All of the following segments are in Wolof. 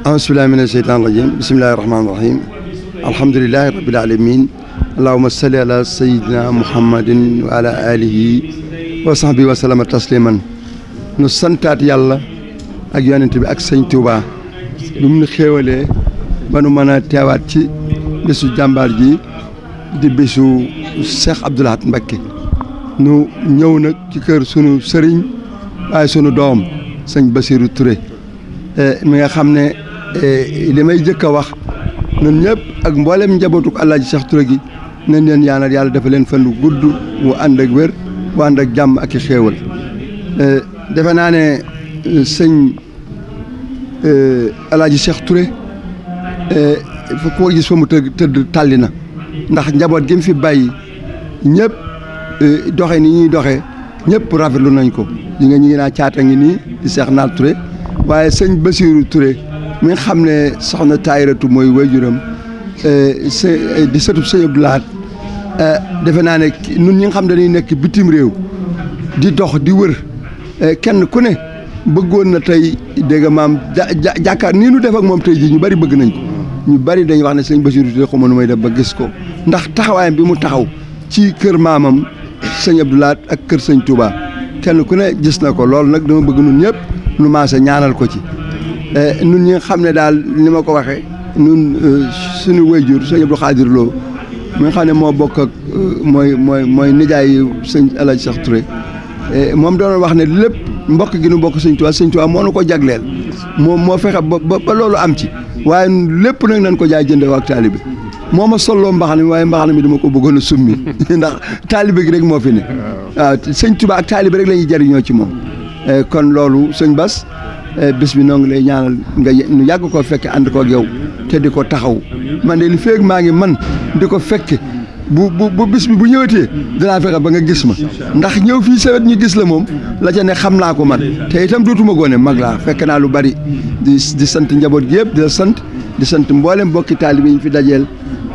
aousubillahi mina sheytaan rajim bismillahi rahmaani rahim alhamdulilahi rabbil alamin allahuma salli ala sayidina muhammadin wa ala alihi wa sahbihi wa sallama tasliman nu santaat yàlla ak yonent bi ak sëñ Touba bi mu nu xéewalee ba nu mën a teewaat ci bésu jàmbaar ji di bésu Cheikh Abdou Lahad Mbacké nu ñëw nag ci kër sunu sëriñ waaye sunu doom sëñ Bassirou Touré mi nga xam ne li may jëkk a wax ñun ñëpp ak mboolem njabootuk Alaaji Cheikh Touré gi nañ leen yaanal yàlla dafa leen fan lu gudd wu ànd ak wér wu ànd ak jàmm ak i xéewal defe naa ne sëñ Alaaji Cheikh Touré fa koo gis fa mu tëdd tàlli na ndax njaboot gi mu fi bàyyi ñëpp doxe ni ñuy doxe ñëpp rafetlu nañ ko ñi nga naa caata ngi nii di Cheikh Naar Touré waaye sëñ Bassirou Touré mi nga xam ne soxna Tayratu mooy waajuram di sëtub sëñ Abdou Lahad defe naa ne nun ñi nga xam dañuy nekk bitim réew di dox di wër kenn ku ne bëggoon na tey dégg maam jàkkaar nii nu def ak moom tey jii ñu bari bëgg nañ ko ñu bari dañuy wax ne sëñ Bassirou Touré xaw ma nu may def ba gis ko ndax taxawaayam bi mu taxaw ci kër maamam sëñ Abdou Lahad ak kër sëñ Touba kenn ku ne gis na ko loolu nag dama bëgg nun ñëpp nu maase ñaanal ko ci nun ñi nga xam ne daal ni ma ko waxee nun suñu wayjur sëñ Abdou Khadir Lo mi nga xam ne moo bokk ak mooy nijaay sëñ El Hadj Cheikh Touré moom doon wax ne lépp mbokk gi nu bokk sëñ Touba moo nu ko jagleel moo fexe ba loolu am ci waaye lépp nag nañ ko jaay jëndee ak taalibe moo ma solloo mbaxana mi waaye mbaxana mi dama ko bëggoon a summi ndax taalibe gi rek moo fi ne waaw sëñ Touba ak taalibe rek la ñuy jariñoo ci moom kon loolu sëñ Bass bés bi noo ngi lay ñaanal nga nu yàgg koo fekke ànd koog yow te di ko taxaw man de li feeg maa ngi man di ko fekke bu bés bi bu ñëwatee dinaa fexe ba nga gis ma ndax ñëw fii sawet ñu gis la moom la ca ne xam naa ko man te itam dootuma goone mag laa fekk naa lu bari di sant njaboot gi yëpp di sant mboolem bokki taalibe yi ñu fi dajeel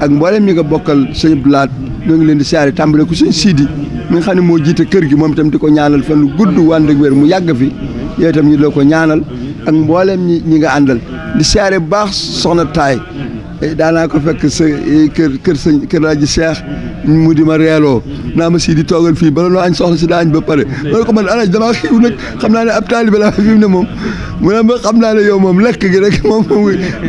ak mboolem ñi nga bokkal sëñ Abdou Lahad ñoo ngi leen di siyaare tàmbale ku sëñ Sidi mi nga xam ne moo jiite kër gi moom itam di ko ñaanal fan lu gudd wànd ak wér mu yàgg fi yow itam ñu doo ko ñaanal ak mboolem ñi nga àndal di siyaare bu baax soxna taay daanaa ko fekk sa kër Laaji Cheikh mu di ma reeloo naa ma Sidi toogal fii bala noo añ soxna si daa añ ba pare ma ne ko man alaaj damaa xiiw nag xam naa ne ab taalibe la fi mu ne moom mu ne ma xam naa ne yow moom lekk gi rek moom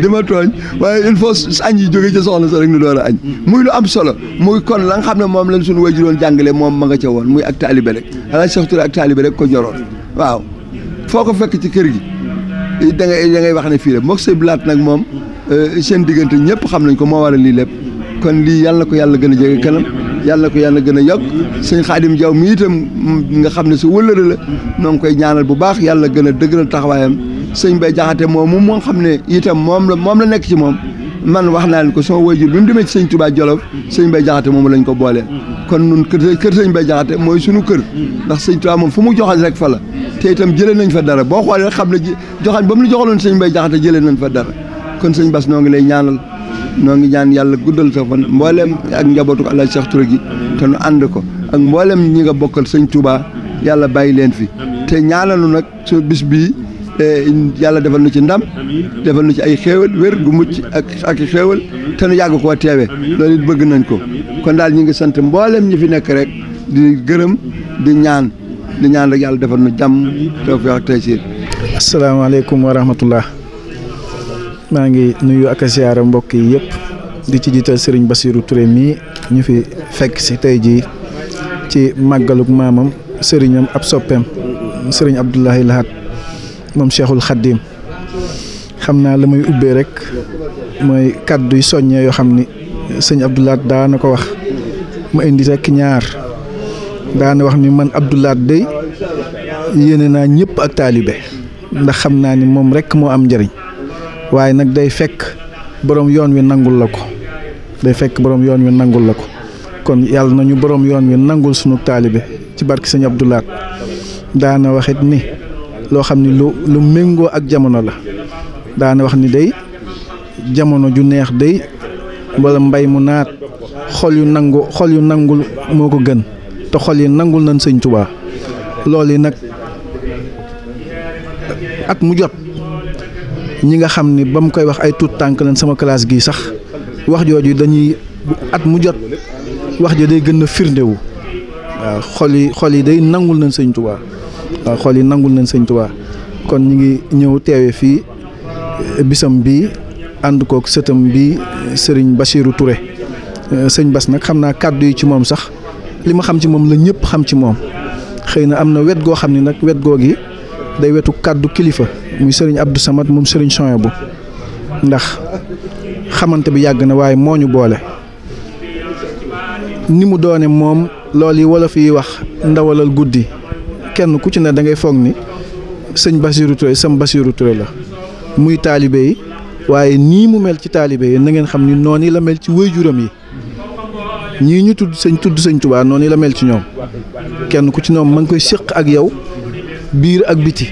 di ma tooñ waaye il faut añ yi jóge ci soxna sa rek nu door a añ muy lu am solo muy kon la nga xam ne moom lañ suñu wajuroon jàngale moom ma nga ca woon muy ak taalibe rek Alaaji Cheikh Touré ak taalibe rek ko ñoroon waaw foo ko fekk ci kër gi da ngay wax ne fii la mook sëñ Lahad nag moom seen diggante ñëpp xam nañ ko moo waral lii lépp kon lii yàlla na ko yàlla gën a jege kanam yàlla na ko yàlla gën a yokk sëñ Xaadim Jaw mi itam nga xam ne su wëllëre la noo ngi koy ñaanal bu baax yàlla gën a dëgëral taxawaayam sëñ Bay Jaxate moom moo xam ne itam moom la nekk ci moom man wax naa leen ko sama waajur bi mu demee ci sëñ Touba Jolof sëñ Bay Jaxate moom lañ ko booleel kon nun kër sëñ Bay Jaxate mooy sunu kër ndax sëñ Touba moom fu mu joxañ rek fa la te itam jëlee nañ fa dara boo xoolee xam ne joxañ ba mu la joxaloon sëñ Bay Jaxate jëlee nañ fa dara kon sëñ Bass noo ngi lay ñaanal noo ngi ñaan yàlla guddal sa fan mboolem ak njabootu ko Alaaji Cheikh Touré gi te nu ànd ko ak mboolem ñi nga bokkal sëñ Touba yàlla bàyyi leen fi te ñaanalu nag su bis bii yàlla defal nu ci ndam defal nu ci ay xéewal wér gu mucc ak xéewal te nu yàgg koo teewee loolu it bëgg nañ ko kon daal ñi ngi sant mboolem ñi fi nekk rek di gërëm di ñaan rek yàlla defal nu jàmm tawfiq ak taysiir. asalaamaaleykum wa rahmatullah maa ngi nuyu ak a siyaara mbokk yi yëpp di ci jiital sëriñ Bassirou Touré mii ñu fi fekk si tey jii ci màggaluk maamam sëriñam ab soppeem sëriñ Abdou Lahad moom Cheikhul Khadim xam naa la may ubbee rek mooy kàddu yu soññee yoo xam ni sëñ Abdou Lahad daana ko wax ma indi rek ñaar daana wax ni man Abdou Lahad day yéene naa ñëpp ak taalibe ndax xam naa ni moom rek moo am njëriñ waaye nag day fekk borom yoon wi nangul la ko kon yàlla nañu borom yoon wi nangul sunu taalibe ci barki sëñ Abdou Lahad daana waxit ni loo xam ni lu méngoo ak jamono la daana wax ni day jamono ju neex day wala mbay mu naat xol yu nangul moo ko gën te xol yi nangul nañ sëñ Tuubaa loolu yi nag at mu jot ñi nga xam ni ba mu koy wax ay tuut tànk leen sama classe gi sax wax jooju dañuy at mu jot wax jo day gën a firndewu waaw xol yi day nangul nañ sëñ Tuubaa waaw xol yi nangul nañ sëñ Tuubaa kon ñu ngi ñëw teewe fii bisam bi ànd kook sëtam bi sëriñ Bassirou Touré sëñ Bass nag xam naa kàddu yi ci moom sax li ma xam ci moom la ñëpp xam ci moom xëy na am na wet goo xam ni nag wet goo gi day wetu kàddu kilifa muy sëriñ Abdou Samad moom sëriñ Souhaïbou ndax xamante bi yàgg na waaye moo ñu boole ni mu doone moom loolu yi wolof yi wax ndawalal guddi kenn ku ci ne da ngay foog ni sëñ Bassirou Touré sam Bassirou Touré la muy taalibe yi waaye nii mu mel ci taalibe yi na ngeen xam ni noonu la mel ci waajuram yi ñii ñu tudd sëñ Tuubaa noonu la mel ci ñoom kenn ku ci ñoom ma ngi koy séq ak yow biir ak biti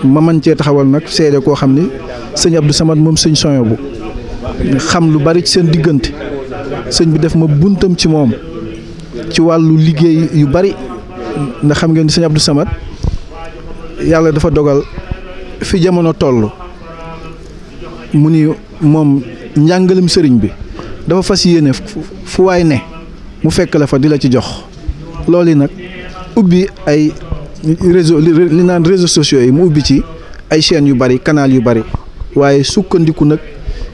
ma mën cee taxawal nag seede koo xam ni sëñ Abdou Samad moom sëñ Souhaïbou xam lu bari ci seen diggante sëñ bi def ma buntam ci moom ci wàllu liggéey yu bari ndax xam ngeen ni sëñ Abdou Samad yàlla dafa dogal fi jamono toll mu ni moom njàngalem sëriñ bi dafa fas yéene fu waay ne mu fekk la fa di la ci jox loolu nag ubbi ay réseau li naan réseaux sociaux yi mu ubbi ci ay chaînes yu bari canal yu bari waaye sukkandiku nag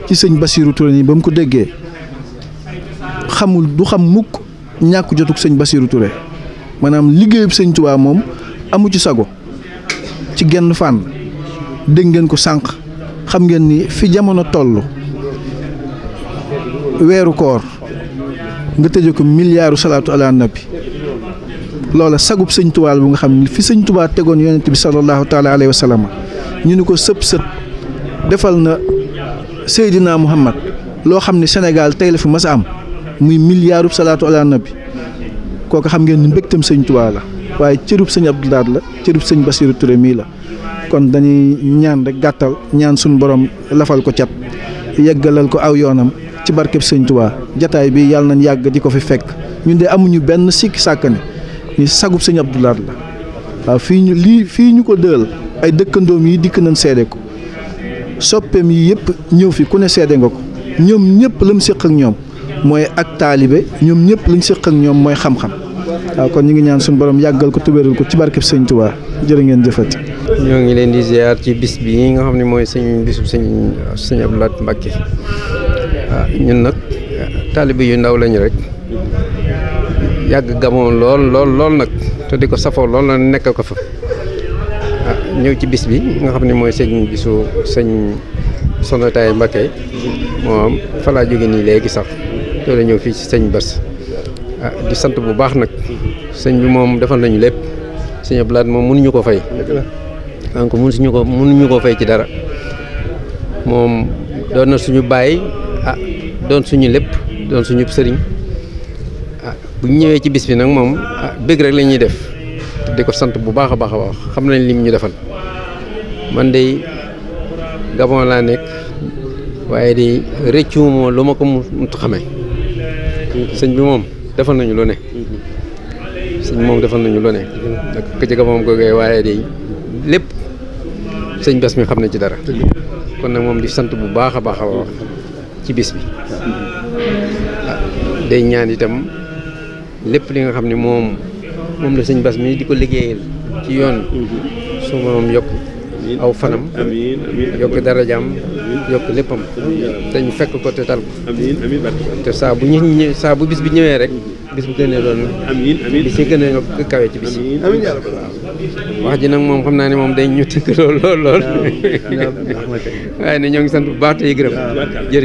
ci sëñ Bassirou Touré nii ba mu ko déggee du xam mukk ñàkk jotug sëñ Bassirou Touré maanaam liggéeyub sëñ Tuubaa moom amu ci sago ci genn fànn dégg ngeen ko sànq xam ngeen ni fi jamono toll weeru koor nga tëje ko miliyaaru salaatu ala nabi loola sagub sëñ Tuubaa bu nga xam ni fi sëñ Tuubaa tegoon yonent bi sallallahu taala alayhi wa sallam ñu ni ko sët defal na Seydina Muhammad loo xam ne Sénégal tey la fi mas a am muy miliyaaru salaatu ala nabi kooku xam ngeen ni mbégtam sëñ Tuubaa la waaye cërub sëñ Abdou Lahad la cërub sëñ Bassirou Touré mii la kon dañuy ñaan rek gàttal ñaan suñu borom lafal ko cat yeggalal ko aw yoonam ci barkeb sëñ Tuubaa jataay bi yàlla nañ yàgg di ko fi fekk ñun de amuñu benn sikki sàkkane ni sagub sëñ Abdou Lahad la waaw fii ñu ko dël ay dëkkandoom yi dikk nañ seede ko soppeem yi yëpp ñëw fi ku ne seede nga ko ñoom ñëpp la mu séq ak ñoom mooy ak taalibe ñoom ñëpp lañ séq ak ñoom mooy xam-xam waaw kon ñu ngi ñaan suñu borom yàggal ko tubéeral ko ci barkeb sëñ Tuubaa jërë ngeen jëfati. ñoo ngi leen di ziar ci bis bi nga xam ne mooy bisu sëñ Abdou Lahad Mbacké ñun nag taalibe yu ndaw lañu rek yàgg gamoon lool nag te di ko safoo lool la nekk ko fa ñëw ci bis bi nga xam ne mooy bisu sëñ Soxna Taye Mbacké moom fa laa jóge nii léegi sax loolu ñëw fii ci sëñ Bass di sant bu baax nag sëñ bi moom defal nañu lépp sëñ Abdou Lahad moom mënuñu ko fay donc mënuñu ko fay ci dara moom doon na suñu baay doon suñu lépp doon suñu sëriñ bu ñu ñëwee ci bis bi nag moom bëgg rek la ñuy def di ko sant bu baax a baax xam nañ lim ñu defal man de Gabon laa nekk waaye di rëccu moo lu ma ko mu xamee sëñ bi moom defal nañu lu ne nag ka ci Gabon googee waaye di lépp sëñ Bass mi xam na ci dara kon nag moom di sant bu baax a baax ci bis bi day ñaan itam lépp li nga xam ne moom la sëñ Bass mi di ko liggéeyal ci yoon su moom yokk aw fanam yokk darajaam yokk léppam te ñu fekk ko te tal ko te saa bu bis bi ñëwee rek bis bu gënee doon bi ci gën a kawe ci bis wax ji nag moom xam naa ne moom day ñu tënk lool waaye ne ñoo ngi sant bu baax te gërëm jërëjëf